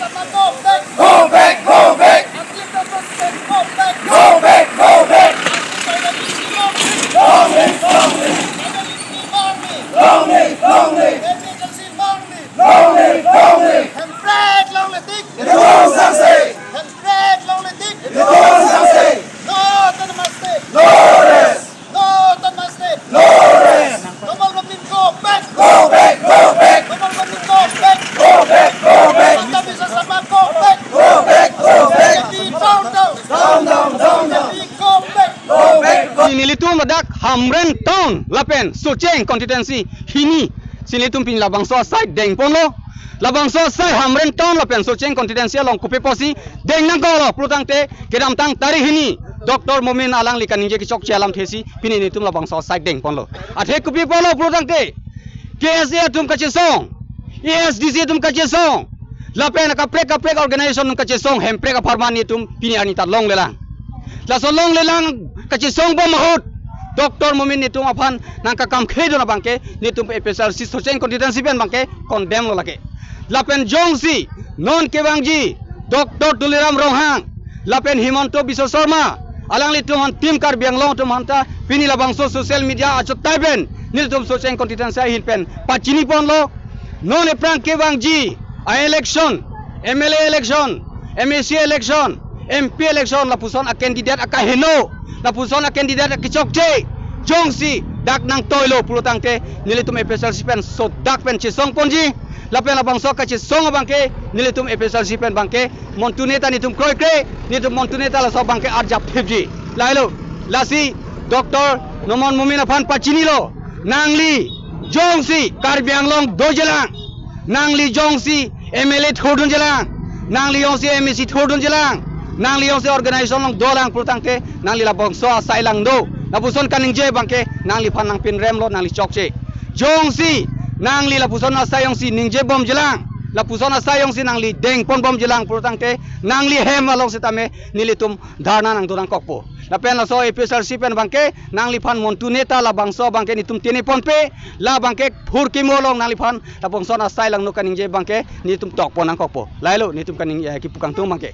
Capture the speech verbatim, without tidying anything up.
Go back, go back. Go back, go back. Go back, go back. Long live, long live. Long live, long live. Long live, long live. Hemprek longle tik. Netum sangse. Hemprek longle tik. Netum sangse. No autonomous state. No rest. No autonomous state. No rest. Double Momin, go back. Go back, go back. Double Momin, go back. Go back, go back. Doctor Biswa Sarma, go back. Go back, go back. B J P down, down. Down, down, down, down. B J P, go back. Go back, go. Nelitum ladak Hamren Town lapen Socheng constituency hini si nelitum pini labangso asai dengponlo. Labangso asai Hamren Town lapen Socheng constituency along kopi apotsi deng nangkoklo pulo tangte, kedamtang tarik hini Doctor Momin alangli kaningje kechokche alamthe si pini nelitum labangso asai dengponlo. Athe kopi apotlo pulo tangte, K S A atum kachesong, A S D C atum kachesong, lapen kaprek kaprek organization atum kachesong hemprek apharman nelitum pini arni ta longlelang. Laso longlelang kachesong bom ahut Doctor Momin nelitum aphan nangkakamkhedun abangke nelitum A P H L C Socheng constituency pen abangke condemn lo lake. Lapen jongsi non kevangji Doctor Tuliram Ronghang lapen Himanta Biswa Sarma alanglitum aphan, Team Karbi Anglong atum aphan ta pini labangso social media achotai pen nelitum Socheng constituency ahin pen pachiniponlo. Non ephrang kevangji a-election, M L A election, M A C election, M P election, lapuson a-candidate akaheno, lapuson a-candidate akechokche jongsi dak nangtoilo pulo tangte, nelitum A P H L C pen sodak pen chesongponji. Lapen labangso kachesong abangke nelitum A P H L C pen abangke montune ta nelitum kroikre, nelitum montune ta laso abangke arjap thipji. Lahelo, lasi Doctor Numal Momin aphan pachinilo, nangli jongsi Karbi Anglong dojilang, nangli jongsi M L A thurdunjilang, nangli jongsi M A C thurdunjilang, nangli jongsi organization along dolang pulo tangte, nangli labangso asai langno, lapuson kaningje abangke nangliphan nangpinremlo, nangli chokche. Jongsi nangli lapuson asai jongsi ningjebomjilang, lapuson asai jongsi nangli dengponbomjilang pulo tangte, nangli hem along sitame nelitum dharna nangdun nangkokpo. Lapen laso A P H L C pen abangke nangliphan montune ta labangso abangke nelitum tiniponpe, la abangke phurkimo along nangliphan lapuson asai langno kaningje abangke nelitum tokpon nangkokpo. Lahelo nelitum kaning, eh, kipu kangtung abangke.